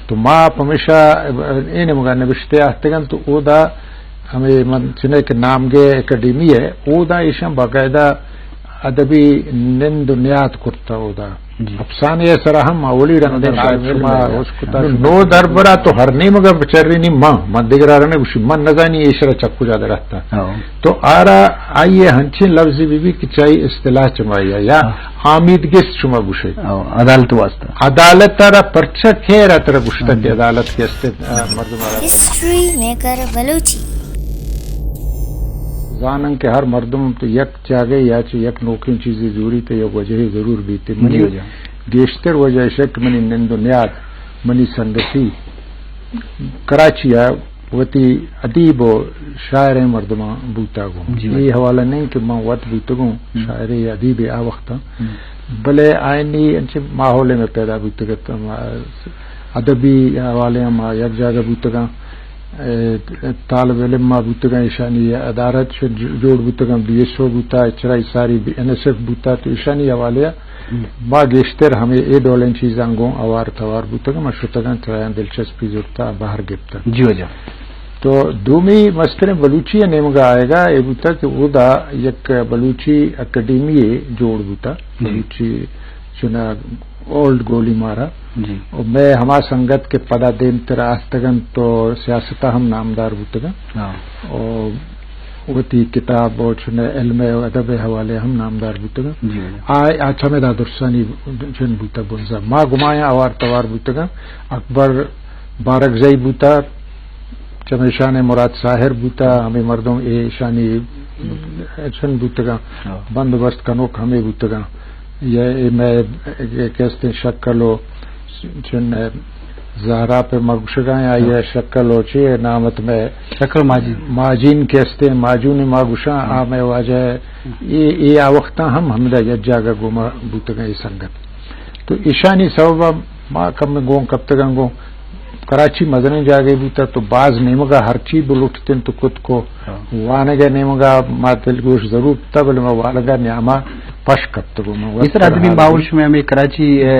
تو ما پمیشا اے نیمگا نبشتہ آہتگن، تو اودا ہمے من چنے کہ نامگے اکیڈمی ہے، اودا ایشاں باقاعدہ ادبی نند و نیاد کرتا اودا۔ جی۔ افسانے ءِ سرا ہم اولی رندیں شاید شما ہوش کتا۔ نو، نو دربرا تو ہر نیمگا بچرینی، من، من دگرا رنے گوشی، من نزانی ایشرا چکو جا درہتا۔ ہاں۔ تو آرا آئی ءِ ہنچیں لفظے بہ بی کہ چائی اصطلاح چمائی یا ہاں۔ آمیدگس شما گوشے۔ ہاں، عدالت واسطہ۔ عدالت را پرچہ خیر اترا گوشتا کہ ہاں۔ عدالت کے استے، آ، مردم آرا۔ History maker Balochi. زانن کہ ہر مردم تو یک جاگہ یا چہ یک نوکیں چیزے زوری تے یک وجہے ضرور بیتے۔ منی جی، جی۔ گیشتر وجہ ایش کہ منی نند و نیاد، منی سنگتی کراچی ءَ وتی ادیب و شاعریں مردماں بوتگ اوں۔ جی، اے بھائی۔ حوالہ نہیں کہ من وت بوتگ اوں ہم۔ شاعرے یا ادیبے آ وقتاں۔ ہم۔ بلے آئینی انچیں ماحولے میں پیدا بوتگ ات، ہم، ادبی حوالے ہم یک جاگہ بوتگاں، اے، طالب علم ما بوتگاں، ایشانی ادارہ چ-، جوڑ بوتگاں، بی ایس او بوتا، اچرائی ساری بی این ایس ایف بوتا، تو ایشانی حوالے ہم۔ ما گیشتر ہمے اے ڈولیں چیزاں گوں اوار توار بوتگاں، ما شتگاں، چرایاں دلچسپی زرتا، بہر گپتا۔ جی واجہ۔ تو دومی مستریں بلوچی ءِ نیمگا آئیگا اے بوتا کہ اودا یک بلوچی اکیڈمی جوڑ بوتا، جی۔ بلوچی چنا اولڈ گولی مارا۔ جی۔ و مئے ہما سنگت کہ پدا دیمتر آستگنت تو سیاستا ہم نامدار بوتگاں۔ ہاں۔ و وتی کتاب و چنے علم و ادب حوالے ہم نامدار بوتگاں۔ جی۔ آ، آ چمدا درسانی چن بوتا بنزا۔ ما گمایاں اوار توار بوتگاں۔ اکبر بارکزئی بوتا، چمیشان مراد ساحر بوتا، ہمے مردم ایشانی چن بوتگاں، ہاں۔ بندوبست کنوک ہمے بوتگاں۔ یا اے مئے کہ استیں شکل و چن زہرا پہ ما گوشگاں یا، ہاں۔ یا شکل و چے نامت مئے شکل ماجین۔ ماجین کہ استیں، ماجون ما گوشاں، ہاں۔ آ مئے واجہ اے، اے آ وقتاں ہم ہمدا یک جاگہ گوما بوتگاں اے سنگت۔ تو ایشانی سبب ما کم گون کپتگاں گوں۔ کراچی مزنیں جاگہے بوتا تو باز نیمگا ہرچی بلوٹتن تو کت کو۔ ہاں۔ وانگے نیمگا ما دلگوش ضرور تا، بلے ما وانگا نیاما پش کپتگو۔ من وت اے سر ادبی ماحول شمئے ہمے کراچی، اے،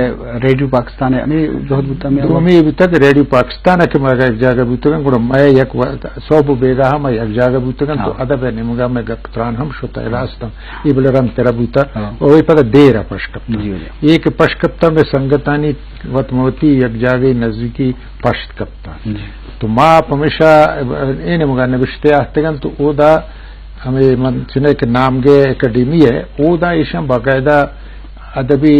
ریڈیو پاکستان ہے، ہمے جہد بوتا ہمے دومی بوتا کہ ریڈیو پاکستان ہے کہ ما یک جاگہ بوتگن، گڑا مئے یک و-، صوب و بیگاہ ما یک جاگہ بوتگن تو ہاں۔ ادب نیمگا مئے گپ تران ہم شتا الاستم۔ اے بلے رند ترا بوتا، ہاں۔ او اے پدا دیر ءَ پش کپتا۔ جی، جی۔ اے کہ پش کپتا مئے سنگتانی وت موتی یک جاگہے نزدیکی پشت کپتا۔ جی۔ تو ما پمیشا اے نیمگا نبشتہ آہتگن تو اودا ہمے من چنے کہ نامگے اکیڈمی ہے، اودا ایشاں باقاعدہ ادبی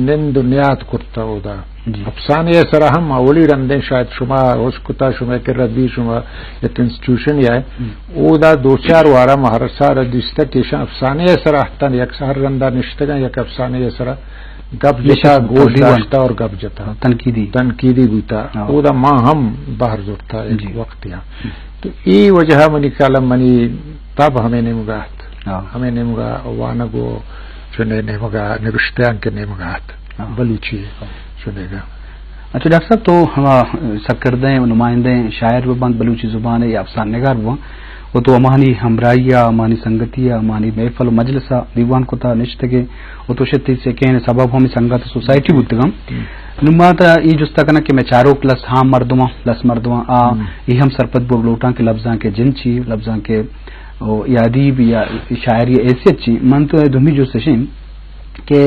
نند و نیاد کرتا اودا۔ جی۔ افسانے ءِ سرا ہم اولی رندیں شاید شما ہوش کتا، شما کہ ردی شما یک انسٹیٹیوشن یا ہے۔ ہم۔ اودا دو چار وارا ما ہر سال دیستہ کہ ایشاں افسانے ءِ سرا ہتن، یک سال رندا نشتگاں، یک افسانے ءِ سرا گپ جتا، نشست بوتا، گوش دیوان۔ داشتا اور گپ جتا۔ ہاں، تنقیدی۔ تنقیدی بوتا۔ ہاں۔ اودا ما ہم بہر زرتا ایک جی۔ وقت یا۔ ہم۔ تو اے وجہ منی خیال منی تب ہمے نیمگا ات۔ ہاں۔ ہمے نیمگا وانگ و چنے نیمگا نبشتیاں کے نیمگا ات۔ ہاں۔ بلوچی ہاں۔ چنے گا۔ اچھا ڈاکٹر صاحب، تو ہما سرکردہ ہیں، نمائندہ ہیں، شاعر بہ بنت بلوچی زبان ءِ یا افسانہ نگار بہ بنت، و تو ہمانی ہمراہی ءَ، ہمانی سنگتی ءَ، ہمانی محفل و مجلس ءَ دیوان کتا نشتگے، و تو شتی سکین سبب ہمیں سنگت سوسائٹی بوتگم۔ ہم۔ نوں ما ترا اے جستا کناں کہ مئے چاروک لس عام مردماں، لس مردماں آ ہم۔ اے ہم سرپد بوگ لوٹاں کہ لبزانک ءِ جند چی، لبزانک ءِ، او، یا ادیب یا شاعری ءِ حیثیت چی۔ من تو اے دومی جست اش انت کہ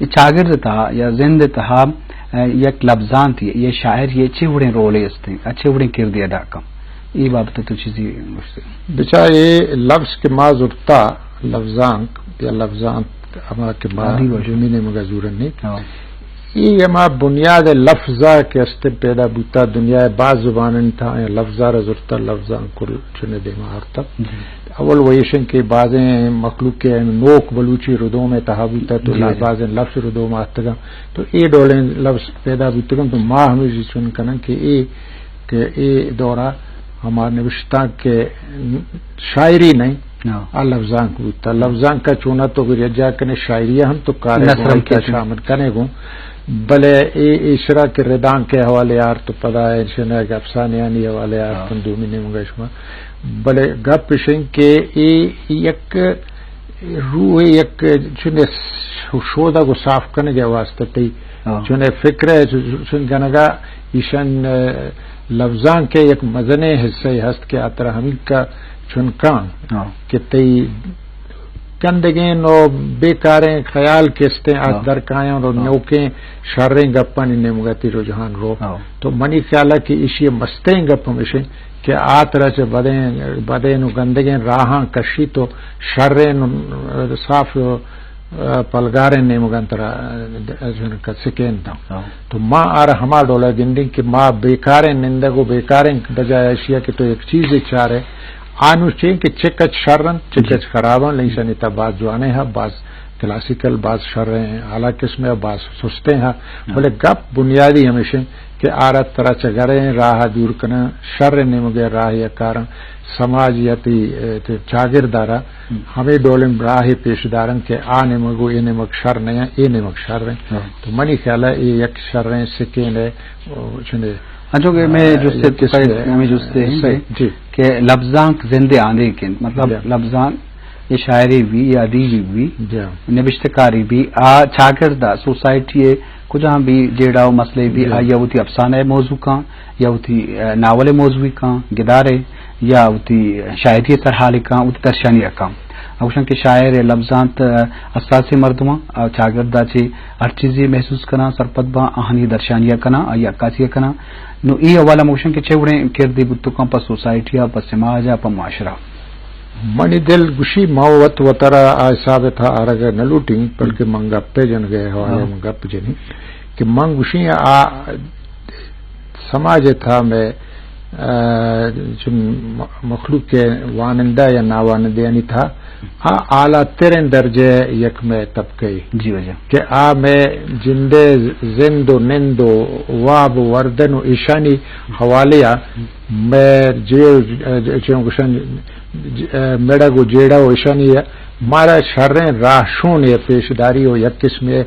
اے چاگرد ءِ تہا یا زند ءِ تہا، اے، یک لبزانتے یا شاعری ءِ چے وڑیں رولے است انت، آ چے وڑیں کردے ادا کن؟ اے بابت ءَ تو چیزے گوشتے؟ بچا اے لبز کہ ما زرتا، لبزانک یا لبزانت ہما کہ ما ادیب ءَ دومی نیمگا زورنی۔ ہاں۔ اے ہما بنیاد لفظ ءَ کہ است پیدا بوتا، دنیا ءِ باز زبانانی تہا اے لفظ ءَ را زرتا، لفظاں کل چنے دیما آرتا۔ جی۔ اول ویشن کہ بازیں مخلوق کہ نوک بلوچی ردوم ءِ تہا بوتا تو جی، جی۔ بازیں لفظ ردوم آتگا تو اے ڈولیں لفظ پیدا بوتگن تو ما ہمیشی چون کنن کہ اے کہ اے دورا ہما نوشتانک کہ شاعری نہیں، ہاں۔ آ لفظانک بوتا۔ لفظانک کا چونا تو اگر یک جا کنے شاعری ہم تو کارے نثر گوں ہم ایتا کیتے۔ شامل کنے گوں۔ بلے اے، ایشرا کہ ردانک کے حوالے آر تو پدا ہے، شنگ افسانیانی حوالے آر ہاں۔ تن دومی نیمگا شما۔ بلے گپ اشن کہ اے یک روح یک چنے شودا کو صاف کنے کے واسطے تئی ہاں۔ چون فکر ء چ-، چون گنگا ایشان، ء، لبزانک ء یک مزنیں حصہ ہست کہ آ ترا ہمینکا چون کان ہاں۔ کہ تئی گندگیں و بیکاریں خیال کستیں آ ہاں۔ درکایاں رو ہاں۔ نوکیں شریں گپانی نیمگا تی رجحان رو۔ ہاں۔ تو منی خیال ہے کہ ایشی مستیں گپ ہمیشیں کہ آ ترا چہ بدیں، بدیں و گندگیں راہاں کشی تو شریں و صاف و پلگاریں نیمگاں ترا سکین داں۔ ہاں۔ تو ما آرا ہما ڈولا گندیں کہ ما بیکاریں نندگ و بیکاریں بجائے اشیا کہ تو یک چیزے چارے، آنو چین کہ چہ کچ شر انت، چہ جی۔ کچ خراب انت، ایشانی تا باز جوانیں ہا، باز کلاسیکل، باز شریں، اعلیٰ قسم ہے، باز سستیں ہا۔ ہاں۔ بلے گپ بنیادی ہمیشیں کہ آرا ترا چہ گریں راہ دور کناں، شر نیمگے راہ یا کاراں، سماجیتی، اے، تے چاگردارا ہم۔ ہمیں ڈولیں راہ پیش دارن کہ آ نیمگ و اے نیمگ شر نہیں، اے نیمگ شر ہیں۔ ہاں۔ تو منی خیال ہے اے یک شریں سکین ہے، او، چنے انچو کہ میں آ، جستے یک تو قسم کئی ہے۔ ہمیں جستے ہیں صحیح، کہ، جی۔ کہ لبزانک زندے آندے کن، مطلب جی۔ لبزانک یہ شاعری بھی یا ادیبی بھی، جی۔ نبشتکاری بھی، آ چاگرد ء سوسائٹی ء کجام بھی جیڑہ و مسئلے بھی، جی۔ آ یا وتی افسانہ ء موضوع کاں، یا وتی، ء، ناول ء موضوع کاں، گدارے، یا وتی شاعری ء سرحال کاں، وتی درشانی ء کاں۔ آ گوشاں کہ شاعر ء لبزانت، ء، حساسیں مردماں، آ چاگرد ء چہ ہر چیزے محسوس کناں، سرپد باں، آہانی درشانی ء کناں، آئی عکاسی ء کناں۔ نو اے حوالہ ما گوشاں کہ چہ وڑیں کردے بوتکاں پہ سوسائٹی ء، پہ سماج ء، پہ معاشرہ۔ منی دل گوشی، ما وت وترا آ حساب ء تھا آرگ ء نہ لوٹیں، بلکہ من گپ ء جنگ ء حوالہ ء ہاں۔ من گپ جنی کہ من گوشی آ سماج ء تھا میں، آ، چون م-، مخلوق ء وانندہ یا ناوانندہ یعنی تھا، آ اعلیٰ تریں درجہ ء یک میں طبقہ ء جی واجہ۔ کہ آ میں جندے زند و نند و واب و وردن و ایشانی حوالے ء میں جیڑ، چون گوشن، ج-، مڑگ و جیڑہ و ایشانی مارا شریں راہشون ء پیشداری و یک قسمے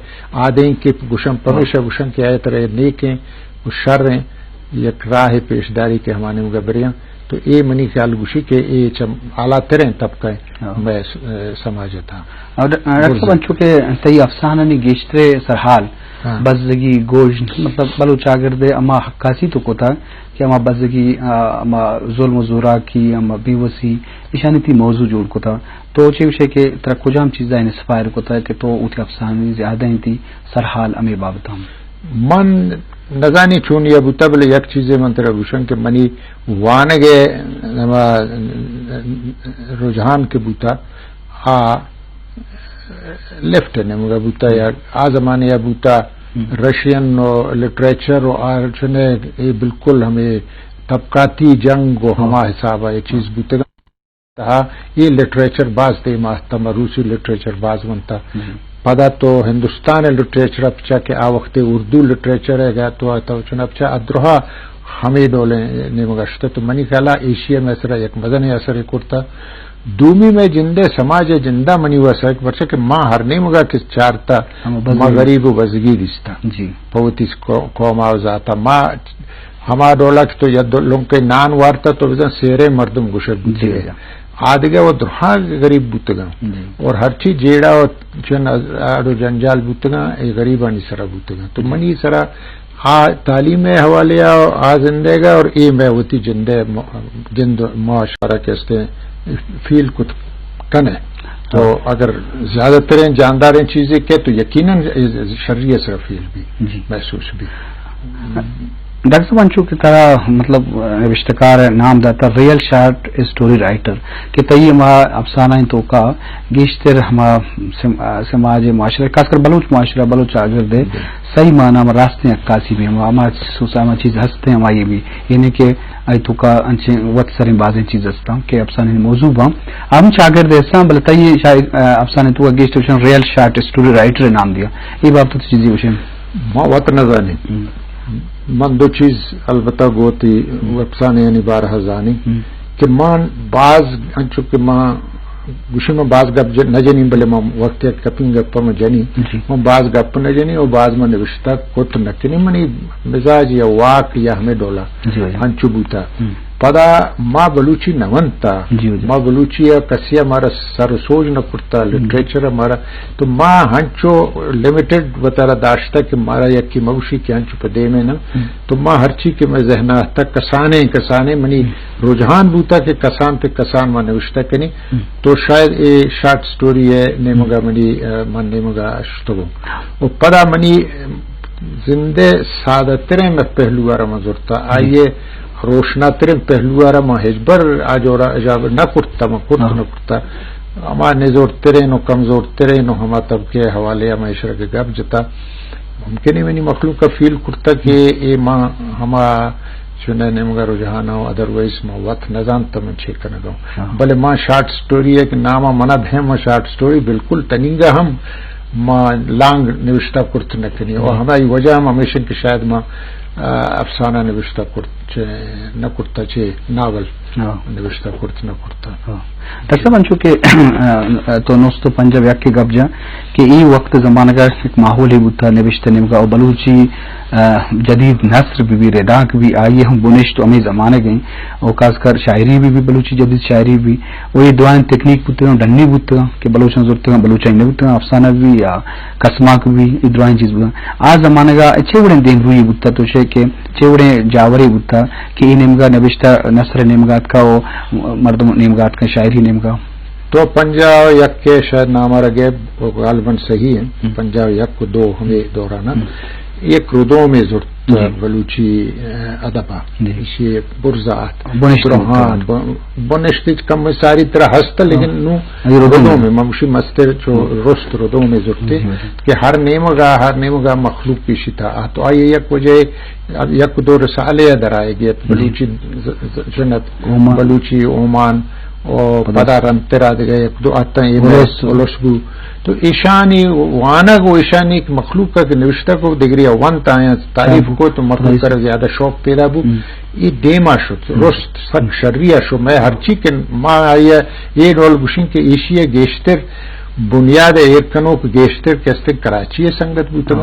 آدینک کہ گوشن، ہاں۔ پمیشا گوشن کہ اے ترے نیکیں و شریں یک راہ پیشداری کہ ہمانی مگا بریاں۔ تو اے منی خیال گوشی کہ اے چم اعلیٰ تریں طبقہ ہاں۔ میں س-، سماج ء تھا۔ اور ڈ-، ڈاکٹر صاحب، برزا۔ انچو کہ تئی افسانہ نی گیشترے سرحال ہاں۔ بزگی، گوژن، مطلب بلوچ چاگرد ء ہما حقاسی تو کتا کہ ہما بزگی، آ، ہما ظلم و زوراکی، ہما بیوسی، ایشانی تی موضوع جوڑ کتا۔ تو چے گوشے کہ ترا کجام چیزا انسپائر کتا کہ تو اوتی افسانہ زیادہ انتی سرحال ہمے بابت ہم؟ من نزانی چون یا بوتا، بلے یک چیزے من ترا گوشن کہ منی وانگ ء ہما رجحان کہ بوتا، آ لفٹ ء نیمگا بوتا یا آ زمانے ء بوتا، ہم۔ رشین و لٹریچر و آ چنے، اے بالکل ہمیں طبقاتی جنگ و ہاں۔ ہما حساب ء اے چیز ہاں۔ بوتگ۔ تہا اے لٹریچر باز دیما اتما، روسی لٹریچر باز ونتا۔ ہم۔ پدا تو ہندوستان ء لٹریچر ء پچا کہ آ وقت اردو لٹریچر ء گا تو، تو چنا پچا ادرہا ہمیں ڈولیں نیمگا شتا۔ تو منی خیالا ایشی ء میں سرا یک مزنیں اثر کرتا۔ دومی میں جندے سماج ء جندا منی وسا، پرچا کہ ما ہر نیمگا کہ چارتا، ہم بزگی۔ ما غریب و بزگی دیستا۔ جی۔ پہ وتی قو-، قوما و ذاتا۔ ما ہما ڈولا کہ تو یک دو لنکے نان وارتا تو بزن سیریں مردم گوشگ بوتگے۔ جی۔ آدگہ و درہاں غریب بوتگاں۔ جی۔ اور ہرچی جیڑا و چن اڑ و جنجال بوتگاں، اے غریبانی سرا بوتگاں۔ تو منی سرا آ تعلیم ء حوالے ء آ زندگا اور اے میں وتی جند ء م-، جند معاشرہ کہ استے فیل کت کنے۔ تو ہاں۔ اگر زیادہ تریں جانداریں چیزے کہ تو یقیناً شری ء سرا فیل بھی، جی۔ محسوس بھی۔ ڈاکٹر صاحب، انچو کہ ترا، مطلب، نوشتکار ء نام داتا ریئل شارٹ اسٹوری رائٹر، کہ تئی ہما افسانہ انت توکا گیشتر ہما سم-، سماج معاشرہ، خاص کر بلوچ معاشرہ، بلوچ چاگرد ء جی۔ صحیح معنی ہما راستیں عکاسی بھی ہما، ہما سوچ، ہما چیز ہست ہیں ہما یہ بھی، یعنی کہ اے توکا انچیں وت سریں بازیں چیز ہستاں کہ افسانے موضوع باں۔ ہم چاگرد ء ہستاں، بلے تئی شاید، آ، افسانے توکا گیشتر ریئل شارٹ اسٹوری رائٹر نام دیا۔ اے بابت چیزی وشیں۔ ما وت نہ زانیں۔ ہم۔ من دو چیز البتہ گوتی ہم۔ افسانے یعنی بارہ زانی ہم۔ کہ من باز انچو کہ من گوشی من باز گپ ج-، نہ جنی، بلے من وقت یک کپین گپ من جنی۔ جی۔ من باز گپ نہ جنی و باز من نوشتہ کت نہ کنی۔ منی مزاج یا واک یا ہمیں ڈولا جی، جی۔ انچو بوتا۔ ہم۔ پدا ما بلوچی نہ ونتا، جی، جی۔ ما بلوچی ء کسی ء مارا سر و سوج نہ کرتا، لٹریچر ء مارا، تو ما ہنچو لمیٹڈ وتارا داشتا کہ مارا یکی مگوشی کہ ہنچو پہ دیمے نہ۔ تو ما ہرچی کہ میں ذہن ء آتا کسانیں، کسانیں منی رجحان بوتا کہ کسان تے کسان ما نوشتہ کنی۔ تو شاید اے شارٹ سٹوری ء نیمگا منی، ء، من نیمگا اشتگوں۔ و پدا منی زندے سادہ تریں میں پہلو ء را من زرتا۔ آئیے روشنا تریں پہلو ء را من ہچبر آ جورا اجاب نہ کرتا، من کرت نہ کرتا۔ ہما نزور تریں و کمزور تریں و ہما طبقے حوالے ء من اشرا کہ گپ جتا۔ ممکن ہے منی مخلوق ء فیل کرتا کہ اے ما ہما چونہ نیمگا رجحان ء، ادروائز ما وت نہ زانتا من چے کنگا ہوں۔ بلے ما شارٹ سٹوری ء کہ نام ء منا دیں، ما شارٹ سٹوری بالکل تنینگا ہم ما لانگ نوشتہ کرت نہ کنی۔ اور ہماری وجہ ہم ہمیشہ کہ شاید ما، آ، افسانہ نوشتہ کرت چے، نہ کرتا چے ناول نوشتہ کرت نہ کرتا۔ ڈاکٹر صاحب، انچو کہ، آ، تو نو سد و پنجاہ و یک کے گپ جا کہ ای وقت زمانگا ایک ماحول ہی بوتا نوشتہ نیمگا اور بلوچی، آ، جدید نثر بھی، بھی رداک بھی آئیے ہم بنشت ہمیں زمانگیں اور خاص کر شاعری بھی، بھی بلوچی جدید شاعری بھی اور یہ دعائیں تکنیک بوتگاں، ڈنی بوتگاں کہ بلوچاں زرتگاں، بلوچاں نہ بوتگاں، افسانہ بھی یا کسماک بھی، یہ دعائیں چیز بوتگاں۔ آ زمانگا چے وڑیں دیم روی بوتا تو شے کہ چے وڑیں جاورے بوتا کہ اے نیمگا نبشتہ نثر نیمگا اتکا و مردم نیمگا اتکا شاعری نیمگا؟ تو پنجاہ و یک کے شاید نام آ رگے غالباً صحیح ہیں، پنجاہ و یک و دو ہمیں دوران ایک ردو میں زرت بلوچی، اہ، ادبا۔ جی۔ اسی برزا آت۔ بنشت درہان، بنشت کم ساری طرح ہست، لیکن نو ردو میں ممشی مستر چو رست ردو میں زرتے کہ ہر نیمگا، ہر نیمگا مخلوق پیشی تھا۔ آ تو آئیے یک وجہ، اب یک دو رسالے در آئے گئے، بلوچی ز-، ز-، جنت، اومان۔ بلوچی اومان، او پدا رنترا دگہ یک دو آتاں اے الس۔ الس بو۔ تو ایشانی وانگ و ایشانی مخلوق کا کہ نوشتہ کو دگری ونت آیاں تعریف کو تو مخلوق کرا زیادہ شوق پیدا بو۔ اے دیما شد، رست سک شریا شو۔ میں ہرچی کہ ما آیا اے ڈول گوشیں کہ ایشی گیشتر بنیاد ایر کنوک گیشتر کستر کراچی سنگت بوتگ۔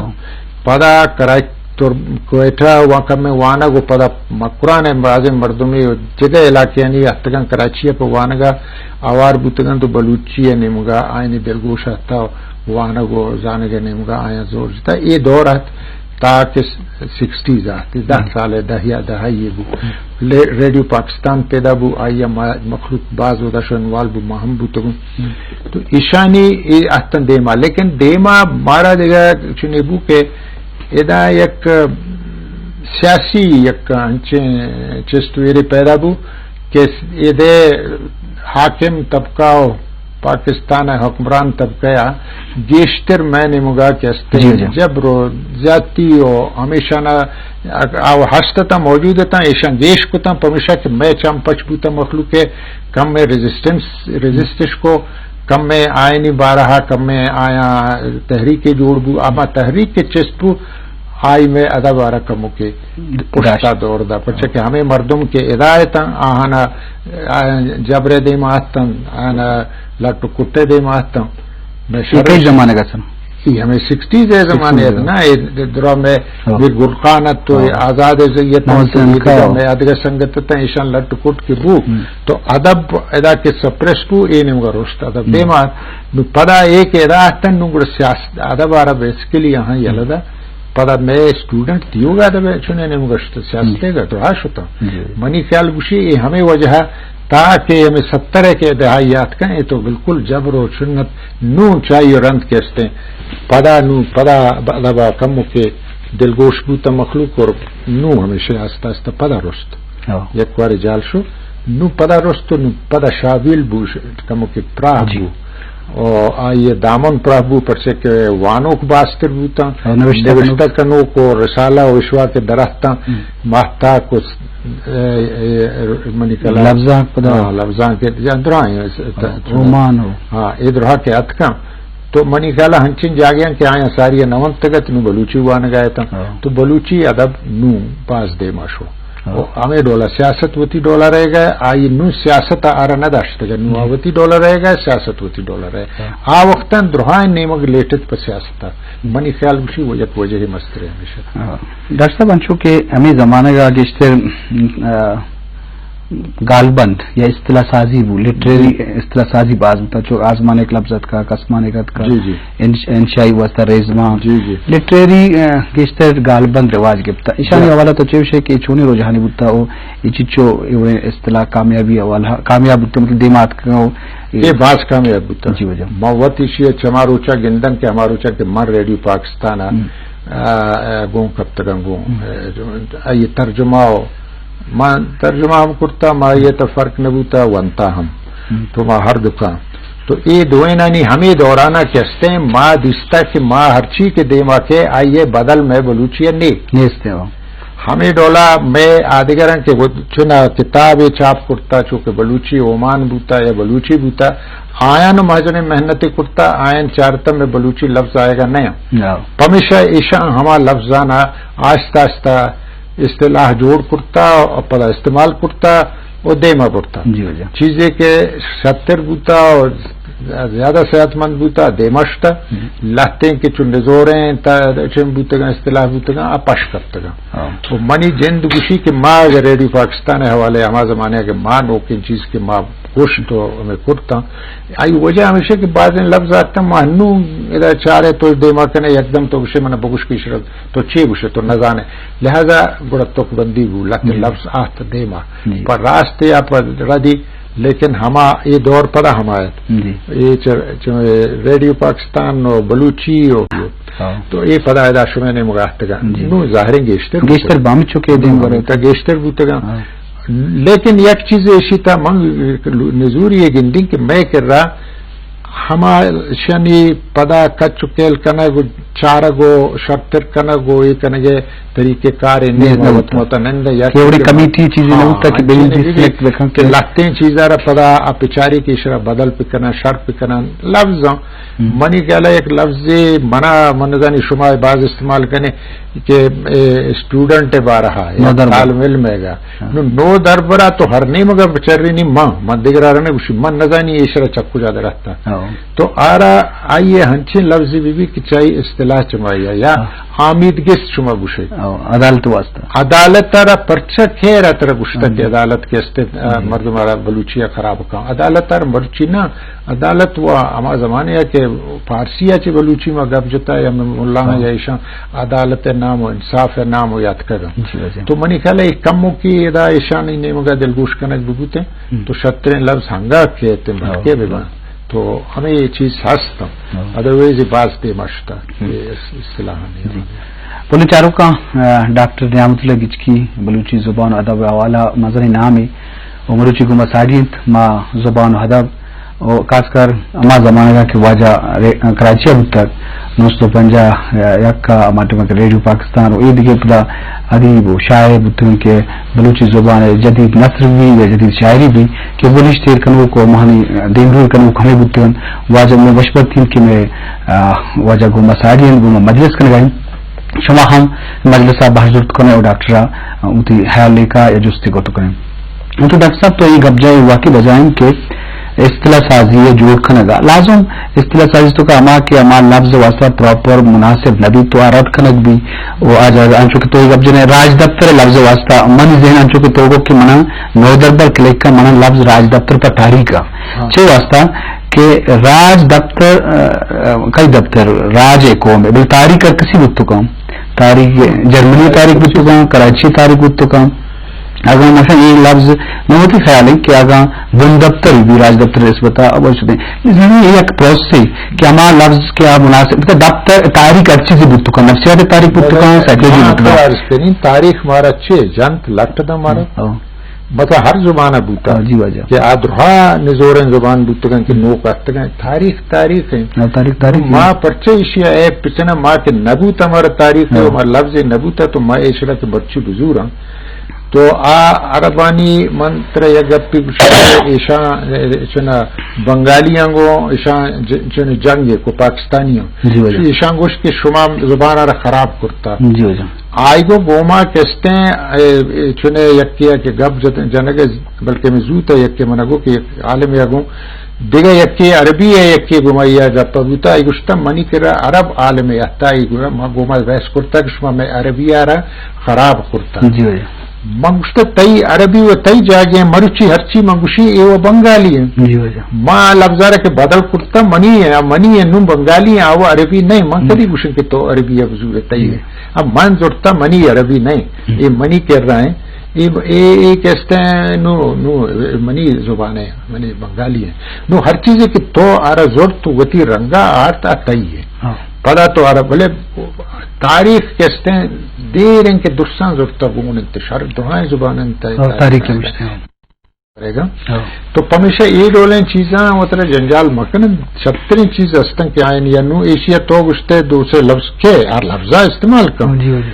پدا کراچی تر-، کوئٹہ و کمیں وانگ و پدا مکران ء بازیں مردمے و جگہ علاقیانی اتکاں کراچی ء پہ وانگ ء آوار بوتگاں تو بلوچی ء نیمگا آیانی دلگوش ات وانگ و زانگ ء نیمگا آیاں زور جتا۔ اے دور ات تاکہ سکسٹیز ات، دہ سال ء، دہ یا دہ ء بو۔ لے-، ریڈیو پاکستان پیدا بو، آئی ء ما-، مخلوق باز ودا شو انوالو بو، ما ہم بوتگوں۔ تو ایشانی اے اتن دیما، لیکن دیما مارا دگہ چنے بو کہ ادا یک سیاسی یک انچیں چست ویرے پیدا بو کہ ادے حاکم طبقہ و پاکستان ء حکمران طبقہ ء گیشتر مئے نیمگا کہ استیں جبر و زیادتی و ہمیشانا آ ہست اتاں، موجود اتاں، ایشاں گیش کتاں، پمیشا کہ مئے چم پچ بوتاں مخلوق ء کم ء ریزسٹنس، ریزسٹش کو، کم ء آئینی بارہا، کم ء آیاں تحریک جوڑ بو، اما تحریک کے چست بو، آئی مئے ادب آرا کموکے پشتا دور دا، پرچہ کہ ہمیں مردم کے ہدایتاں، آہانا، آیاں جبر دیما اتن، آہانا لٹ و کٹے دیما اتن۔ اے کئی زمانگ ء سن؟ اے ہمیں سکسٹیز ء زمانے ات نا، اے درا میں میر گل خان ات تو آزاد زیت، میں ادگہ سنگت ات، ایشان لٹ کٹ کے بو۔ تو ادب ادا کے سپریس بو، اے نیمگا رشت ادب دیما۔ نو پدا اے کہ ادا اتن نو گڑا سیاست ادب آرا بیسیکلی ہاں یلدا۔ پدا میں اسٹوڈنٹ تیوگا ادب چنے نیمگا شت سیاست گا تو آ شتا۔ منی خیال گوشی اے ہمیں وجہ تاکہ ہمیں ستر ء کہ دہائی یات کن، اے تو بالکل جبر و سنت نوں چائی و رند کہ استیں۔ پدا نوں، پدا ب-، دبا کمو کہ دلگوش بوت مخلوق اور نوں ہمیشہ آستہ آستہ پدا رست۔ یک وارے جال شو، نوں پدا رست و نوں پدا شابیل بو، ش-، کمو کہ پراہ بو۔ او آئی دامن پراہ بو، پرچہ کہ وانوک باستر بوتاں، نوشتہ کنوک و رسالہ و اشوا کہ درختاں، ماہتاک و س-، اے، اے، منی کلا لبزانک پدا۔ ہاں، لبزانک ات-، یا درائیں، س-، ت-، اومان ہو۔ ہاں، اے درہا کہ اتکاں۔ تو منی خیال ہنچین جاگیاں کہ آیاں ساری نہ ونتگت، نوں بلوچی وانگا اتاں۔ تو بلوچی ادب نوں باز دیما شو۔ او ہمیں ڈولا سیاست وتی ڈولا رہ گئے، آئی نوں سیاست آرا نہ داشتگا، نوں وتی ڈولا رہ گئے، سیاست وتی ڈولا رہ۔ آ وقتاں درہائیں نیمگ لیٹت پہ سیاست۔ منی خیال گوشی وہ یک وجہ مسترے ہمیشہ۔ ڈاکٹر صاحب، انچو کہ ہمیں زمانگ ء گیشتر، آ، گالبند یا اصطلاح سازی بو، لٹریری ہم۔ اصطلاح سازی باز بوتا، چو آزمانک لبز اتکا، کسمانک اتکا، جی، جی۔ انش-، انشائی واسطہ ریزمان۔ جی، جی۔ لٹریری، اہ، گیشتر گالبند رواج گپتا۔ ایشانی ہاں۔ حوالہ تو چوش ہے کہ چونی رجحانی بوتا او اے چیچو اے وڑیں اصطلاح کامیابی حوالہ، کامیاب بوتا، مطلب دیما اتکا او اے اے باز کامیاب بوتا۔ جی واجہ۔ ما وت ایشی چما روچا گندن کہ ہما روچا کہ من ریڈیو پاکستان آ، ہم۔ آ، آ، گوں کپتگاں گوں، ہم۔ آ، جو، آئی ترجمہ او من ترجمہ ہم کرتا، ما یہ تو فرق نہ بوتا، ونتا ہم۔ ہم۔ تو ما ہر دکان۔ تو اے دوئینانی ہمے دورانا کہ استیں، ما دیستا کہ ما ہرچی کہ دیما کے آئیے بدل میں بلوچی نے۔ نیستے ہو۔ ہمے ڈولا میں آدگراں کہ وہ چنا کتابے چاپ کرتا، چو کہ بلوچی اومان بوتا یا بلوچی بوتا، آیان مہجن محنت کرتا، آیان چارتا میں بلوچی لفظ آئے گا نیا۔ ہاں۔ پمیشا ایشاں ہما لفظانا آہستہ آہستہ اصطلاح جوڑ کرتا اور پدا استعمال کرتا اور دیما برتا۔ جی واجہ۔ چیزے کہ شتر بوتا اور زیادہ صحت مند بوتا، دیما شتا۔ ہم۔ لہتیں کہ چون نزوریں تا چن بوتگاں، اصطلاح بوتگاں، آ پش کپتگاں۔ ہاں۔ تو منی جند گوشی کہ ما اگر ریڈیو پاکستان حوالے ہما زمانے کہ ما نوکیں چیز کہ ما گوشت و ہمیں کرتاں، آئی وجہ ہمیشہ کہ بعضیں لفظ آتاں، ما ہنو ادا چارے تو دیما کنے، یکدم تو گوشے من بگوش کہ اشرا تو چے گوشے تو نزانے، لہذا گڑا تک بندی بو، لہتے ہم۔ لفظ آت دیما۔ جی۔ پر راست یا پر ردی، لیکن ہما اے دور پدا ہما ات۔ جی۔ اے چ-، چ-، ریڈیو پاکستان و بلوچی و ہاں۔ تو اے پدا ادا شمے نیمگا اتگا۔ جی۔ نو ظاہریں گیشتر گیشتر بوتگ۔ بام چکے دیم ہاں، برے۔ تا گیشتر بوتگا۔ ہاں۔ لیکن یک چیز ایشی تا من نزوری یہ گندیں کہ میں کرا ہما شنی پدا کچ و کیل کنگ و چارگ و شرتر کنگ و اے کنگے طریقہ کار نے، نے، نہ وت ہوتا۔ مت نند یا کہ وڑی کمیٹی چیزی نہ ہاں، ہوتا کہ انچیں بلین جی نہیں سلیکٹ بکن کہ کہ لہتیں چیزا را پدا آ پچاری کہ اشرا بدل پکنن، شر پکنن، لفظ ہم۔ منی خیال ہے ایک لفظ منا، من زانی شما باز استعمال کنے کہ، اے، اسٹوڈنٹ بارہا یا نودربر۔ طالب علم ہے گا۔ ہاں۔ نو، نودربرا تو ہر نیمگا بچرینی ماں، من دیگر آرنے گوشی، من نزانی ایشرا چکو جا درہتا۔ ہاں۔ تو آرا آئیے ہنچیں لفظی بی بی کہ چاہی اصطلاح چمائی یا ہاں۔ آمیدگس شما گوشے۔ ہاں، عدالت واسطہ۔ عدالت آرا پرچہ خیر اترا گوشتا ہاں۔ کہ عدالت کے استے، آ، ہاں۔ مردم آرا بلوچی خراب کن۔ عدالت آرا مرچی نہ، عدالت و ہما زمانے کہ فارسی چے بلوچی ما گپ جتا یا ملانا ہاں۔ یا ایشان عدالت نام و انصاف نام و یاد کگا۔ جی، جی۔ تو منی خیال ہے کم کی ادا ایشانی نیمگا دلگوش کنگ ببوتے۔ ہم۔ تو شتریں لفظ ہنگا کہتے ہاں۔ بلکہ ببان۔ تو ہمیں یہ چیز ہست۔ ہاں۔ ادروائز یہ باز دیما شتا۔ ہم۔ یہ اس-، اصطلاح نہیں جی۔ ہے۔ بولے چاروکاں، آ، ڈاکٹر نعمت اللہ گچکی بلوچی زبان و ادب حوالہ مزنیں نامے و مروچی گوما ساڑی انت ما زبان و ادب و خاص کر ہما زمانگا کہ واجہ رے-، کراچی ء بوتگ، نو سد و پنجاہ یک ء ہما ٹائم کہ ریڈیو پاکستان و اے دگہ پدا ادیب و شاعر بوتگ انت کہ بلوچی زبان ء جدید نثر بی یا جدید شاعری بی کہ بلوچ تیر کنوک و مہانی دیمروی کنوک ہمے بوتگ انت۔ واجہ مئے وشبختی انت کہ مئے، آ، واجہ گوما ساڑی انت، گوما مجلس کنگا انت۔ شما ہم مجلس ء بہر زرت کنے و ڈاکٹر ء وتی حیال لیکہ یا جستے گوت کنے۔ تو ڈاکٹر صاحب تو اے گپ جائے واقعی بجائیں کہ اصطلاح سازی ء جوڑ کنگ ء لازم اصطلاح سازی تو کہ ہما کہ ہما لفظ واسطہ پراپر مناسب نہ بیت تو آ رد کنگ بی و آ جاگہ انچو کہ تو اے گپ جنے راج دفتر لفظ واسطہ منی ذہن انچو کہ تو گو کہ منا نودربر کلک کا منا لفظ راج دفتر پر تاریخ ء ہاں۔ چے واسطہ کہ راج دفتر، ا، ا، کئی دفتر؟ راج ء قوم ء، بلے تاریخ ہر کسی بوت کن۔ تاریخ جرمنی تاریخ بوت کن، کراچی تاریخ بوت کن۔ اگاں مثلاً اے لفظ من وتی خیال ہے کہ اگاں بن دفتر بھی راج دفتر نسبت ء ابر شدیں۔ یعنی اے یک پروسس ہے کہ ہما لفظ کہ آ مناسب، دفتر تاریخ ہر چیزی بوت کن، نفسیات تاریخ بوت کن، سائیکولوجی بوت کن۔ تاریخ مارا چے جنت لٹ دا مارا۔ ہاں۔ مطلب ہر زبان ء بوتا ہاں، جی واجہ۔ کہ آ درہا نزوریں زبان بوتگاں کہ ہم۔ نوک اتگاں۔ تاریخ، تاریخ ہیں۔ ہاں، تاریخ، تاریخ ما ہیں۔ پرچہ ایشی ء اے پچنا ما کہ نبوتا ہمارا تاریخ ہے، ہاں۔ ہمارا لفظ نبوتا تو ما ایشرا کہ برچی بزوراں۔ تو آ عربانی من ترا یک گپی گوشاں، ایشاں، چنا بنگالیاں گو، ایشاں ج-، چنا جنگ کو پاکستانیاں۔ جی واجہ۔ ایشاں گوشت کہ شما زبان را خراب کرتا۔ جی واجہ۔ آئی گو گوما کستیں، اے، اے، چنے یکے کہ گپ جت-، جنگ، بلکہ میں زوت یکے من گو کہ یک عالم یا گو، دگہ یکے عربی ہے، یکے گوما یا گپ بوتا، آئی گوشتا منی کرا عرب عالم ہے، حتی آئی گوما، گوما بحث کرتا کہ شما میں عربی آرا خراب کرتا۔ جی واجہ۔ من گوشتہ تئی عربی و تئی جاگہ ہیں، مروچی ہرچی من گوشی اے و بنگالی ہیں۔ جی واجہ۔ ما لفظارا کہ بدل کرتا منی ہے، منی ہے نوں بنگالی ہیں، آو عربی نہیں، من جی۔ کدی گوشن کہ تو عربی اب زور تئی جی۔ ہے۔ اب من زورتا منی عربی نہیں، جی۔ اے منی کر رہا ہیں، اے، اے، اے کہتے ہیں نو، نو منی زبان ہے، منی بنگالی ہے۔ نو ہر چیزے کہ تو آرا زورت تو وتی رنگا آرت آ تئی ہے۔ ہاں۔ پدا تو آرا بلے تاریخ کہتے ہیں دیر ہیں کہ درساں زورتا گون انت شر دعائیں زبان انت ہاں، تاریخ تاریخ۔ مشتے ہیں۔ کرے گا۔ ہاں۔ تو پمیشہ اے ڈولیں چیزاں وترا جنجال مکن، شتریں چیز ہستن کہ آئین یا نو ایشیا تو گشتے دو سے لفظ کے، ہر لفظا استعمال کن۔ جی، جی۔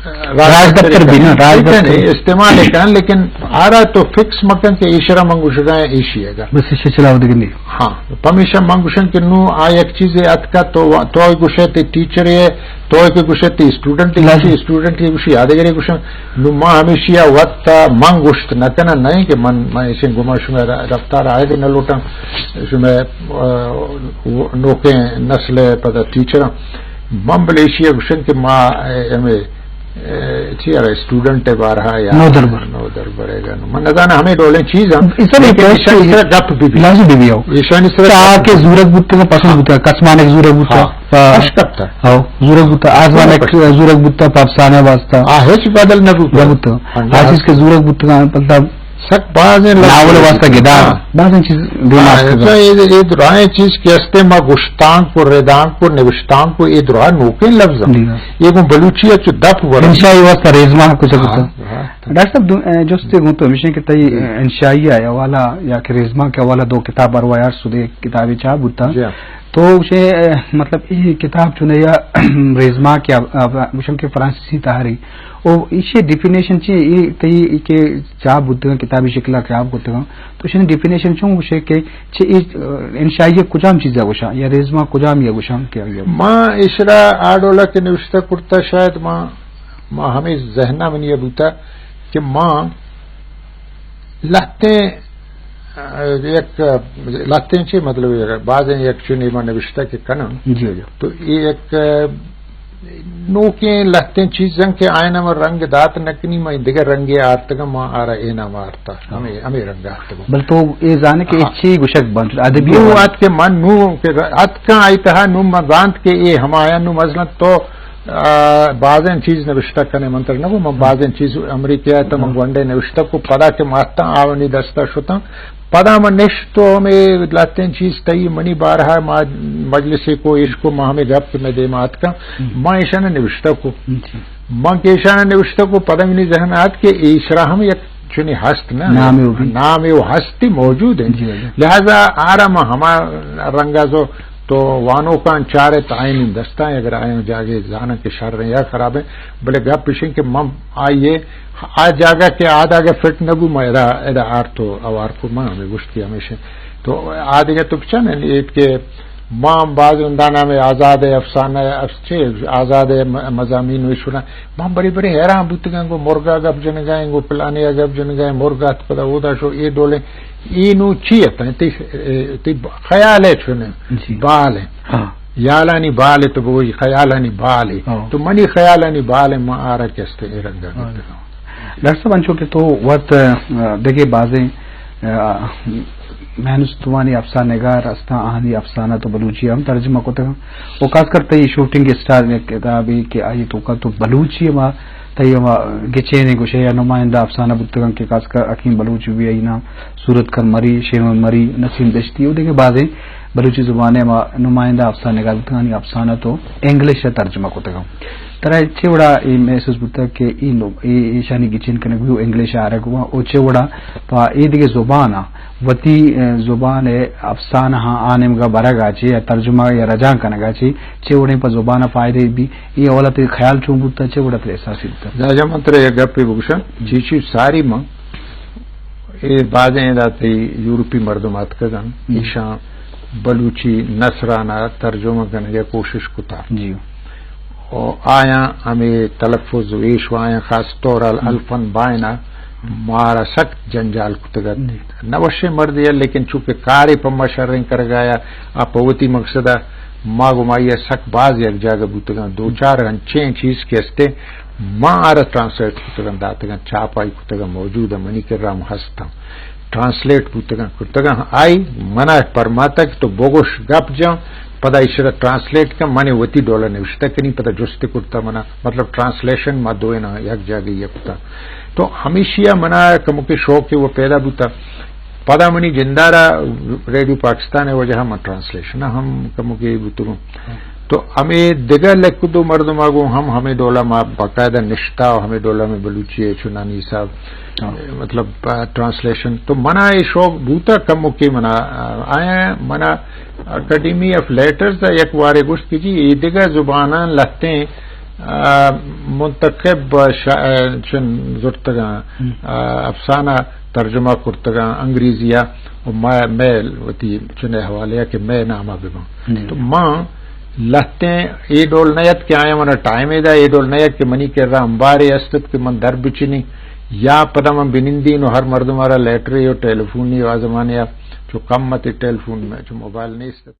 راج راج دفتر دفتر بھی نا، کن، راج ٹھیک ہے دفتر۔ نہیں، استعمال ہے کن، لیکن آرا تو فکس مکن کہ ایشرا من گشگا ہے ایشی ہے گا۔ بس ایشی چلاو دگنی۔ ہاں، پمیشہ من گشن کہ نو آ یک چیزے اتکا تو وا-، تو گشے تے ٹیچر ہے، تو کہ گشے تے اسٹوڈنٹ ہے، لازم۔ گشے اسٹوڈنٹ ہے، گشے یادگرے گشن۔ نو ما ہمیشی آ وقت من گشت نہ کنن، نہیں کہ من، من ایشیں گما شمے ر-، رفتار آئے دے نہ لوٹاں، شمے، آ، نوکیں نسل پدا ٹیچراں۔ من بلے ایشی آ گشن کہ ما، اے، ہمیں اے، چی ارے اسٹوڈنٹ ء بارہا یا نودربر۔ نودربر ء گا۔ من نزاناں ہمے ڈولیں چیز ہم، اس لیکن ایشانی سرا گپ بھی بھی۔ لازم بھی بھی ہو۔ ایشانی سرا چاہ گپ کے بھی۔ زورگ بوتا، پسند ہاں۔ بوتا، کسمانک زورگ بوتا۔ ہاں۔ پا-، اش کپتا۔ ہاں، زورگ بوتا، آزمانک ہاں۔ زورگ بوتا، پاپسانہ واسطہ۔ آ، ہچ بدل نہ بوتا۔ نہ بوتا۔ ہاں، آ چیز کے زورگ بوتا، مطلب، سک بازیں لفظ ناول واسطہ گدار، ہاں۔ بازیں چیز دیما ہاں، است۔ اچھا، اے، اے درائیں چیز کہ استے ما گشتانک و ردانک و نوشتانک و اے درا نوکیں لفظ ہیں۔ جی ہاں۔ یہ گوں بلوچی اچ دپ ورن۔ انشائی واسطہ ریزما کچھ ہاں، کتا۔ ہاں۔ ڈاکٹر صاحب، دو، اے، جستے گوں تو ہمیشہ کہ تئی، جی۔ اے، انشائی ہے حوالہ یا کہ ریزما کے حوالہ دو کتاب اروا یار سدے کتابی چاپ بوتا۔ جی ہاں۔ تو اسے، اے، مطلب، یہ کتاب چنے یا ریزما کے اب، اب، مشن کے فرانسیسی تحری۔ او ایشی ڈیفینیشن چی؟ اے تئی کہ چاپ بوتگاں، کتابی شکلا چاپ بوتگاں، تو ایشانی ڈیفینیشن چون گوشے کہ چہ اے، انشائیہ کجام چیزا گوشاں یا ریزما کجام یا گوشاں کہ آئی؟ ما اشرا آ ڈولا کہ نوشتہ کرتا، شاید ما، ما ہمیں ذہنا منی بوتا کہ ما لہتیں، آ، یک لہتیں چی مطلب، بازیں یک چنی ما نوشتہ کہ کناں۔ جی، جی۔ تو اے یک نوکیں لہتیں چیزاں کہ آئین ما رنگ دات نکنی، ما دگہ رنگے آرتگا، ما آرا اے نام آرتا، ہاں۔ ہمیں، ہمیں رنگ آرتگا۔ بل تو اے زانے کہ اے ہاں۔ چی گوشگ بنت، ادبی نو حوالہ۔ ات کہ من نو کہ اتکاں آئی تہا نو من زانت کہ اے ہمایاں نو مثلاً تو، آ، بازیں چیز نوشتہ کنے من تر نگو، من بازیں چیز امریکہ آتا من ہاں۔ گونڈے نوشتہ کو پدا کہ ماتاں آونی دستا شتاں۔ پدا من نشت تو ہمیں لہتیں چیز تئی منی بارہا ما مجلسے کو، ایش کو، ما ہمیں گپ میں دیما آتکاں۔ ہم۔ ما ایشانا نوشتہ کو۔ جی۔ ما کہ ایشانا نوشتہ کو، پدا منی ذہن آت کہ ایشرا ہم یک چنی ہست نا۔ نامے ہو بھی۔ نامے ہو ہستی موجود ہیں۔ جی، جی۔ لہذا آرا ما ہما رنگا زو تو وانوکاں چارے تعین دستاں، اگر آیاں جاگے زاناں کہ شر ہیں یا خراب ہیں، بلے گپ اشیں کہ من آئیے آ جاگہ کہ آ داگہ فٹ نہ بو، ما ادا، ادا آرتو اوار کو، ما ہمیں گوشت کہ ہمیشہ۔ تو آ دگہ تو بچن ایت کہ ما باز رندانا میں آزاد افسانہ، اف-، چے، آزاد م-، مضامین و ایشونا، ما بڑے بڑے حیران بوتگاں، گو مرگا گپ جنگا ہیں، گو پلانے گپ جنگا ہیں، مرگا ات پدا اودا شو، اے ڈولیں، اے نو چی ات ہیں؟ تی، تی خیال ہے چنے، جی۔ بال ہیں۔ ہاں۔ یالانی بال تو بگوشی خیالانی بال ہے۔ ہاں۔ تو منی خیالانی بال ہے، ما آرا کستے اے رنگا ہاں۔ گپتگاں۔ ڈاکٹر صاحب، انچو کہ تو وت، آ، دگہ بازیں، آ، مہنستوانی افسانہ نگار استاں، آہانی افسانہ تو بلوچی ہم ترجمہ کتگاں۔ و خاص کر تئی شوٹنگ اسٹار یک کتابے کہ آئی توکا تو بلوچی ہما تئی ہما گچینیں گوشے یا نمائندہ افسانہ بوتگاں کہ خاص کر حکیم بلوچ بھی آئی نام، صورت کر مری، شیون مری، نسیم دشتی و دگہ بازیں بلوچی زبان ء ہما نمائندہ افسانہ نگار بوتگانی افسانہ تو انگلش ء ترجمہ کتگاں۔ ترا چے وڑا اے محسوس بوتگ کہ اے نو-، اے ایشانی گچین کنگ بی و انگلش ء آرگ و، او چے وڑا پہ اے دگہ زبان ء وتی، اے، زبان ء افسانہ آں آ نیمگا برگ ء چے یا ترجمہ یا رجانک کنگ ء چے، چے وڑیں پہ زبان ء فائدہ بی؟ اے حوالہ تئی خیال چون بوتگ، چے وڑا تئی احساس بوتگ؟ راجہ من ترا یک گپے بگوشاں، جی۔ چیچی ساری من اے بازیں ادا تئی یورپی مردم آتکگ انت، ہم۔ ایشاں بلوچی نثرانا ترجمہ کنگ ء کوشش کتا۔ جی۔ و آیاں ہمے تلفظ و ایش و آیاں خاص طور ال-، ہم۔ الفن بائنا مارا سخت جنجال کتگ ات۔ جی۔ نہ وشیں مردے ات، لیکن چونکہ کارے پہ ما شریں کرگایا، آ پہ وتی مقصدا ما گمائی ء سک باز یک جاگہ بوتگاں۔ دو چار انچیں چیز کہ استے ما آرا ٹرانسلیٹ کتگاں، داتگاں، چاپ آئی کتگاں، موجود اَنت، منی کرا ہم ہستاں، ٹرانسلیٹ بوتگاں، کرتگاں۔ آئی منا پرماتگ تو بگوش، گپ جاں، پدا ایشرا ٹرانسلیٹ کن، من وتی ڈولا نوشتہ کنی، پدا جست کرتا منا، مطلب ٹرانسلیشن ما دوئیناں یک جاگہ یک کتا۔ تو ہمیشیا منا کموکے شوق وہ پیدا بوتا۔ پدا منی جندارا ریڈیو پاکستان ءِ وجہ ءَ من ٹرانسلیشن ءَ ہم کموکے بوتگوں۔ تو ہمے دگہ لک دو مردم آگوں ہم ہمے ڈولا ما باقاعدہ نشتا و ہمے ڈولا میں بلوچی ءِ چنانی حساب، ہاں۔ مطلب، آ، ٹرانسلیشن۔ تو منا اے شوق بوتا کموکے منا، آ، آیا منا اکیڈمی آف لیٹرز ءَ یک وارے گوشت کہ جی اے دگہ زباناں لہتیں، آ، منتخب شا-، آ، چن زرتگاں، ہم۔ آ، افسانہ ترجمہ کرتگاں انگریزی ءَ، و ما، مئے وتی چنے حوالے ءَ کہ مئے نام ءَ بباں۔ جی۔ تو ما لہتیں اے ڈول نہ ات کہ آیا منا ٹائم ادا، اے ڈول نہ ات کہ منی کرا امبارے است ات کہ من در بچنی، یا پدا من بنندین و ہر مردم آرا لیٹرے و ٹیلیفونی و آ زمانے ءَ چو کم ات ٹیلیفون میں، چو موبائل نیست ات۔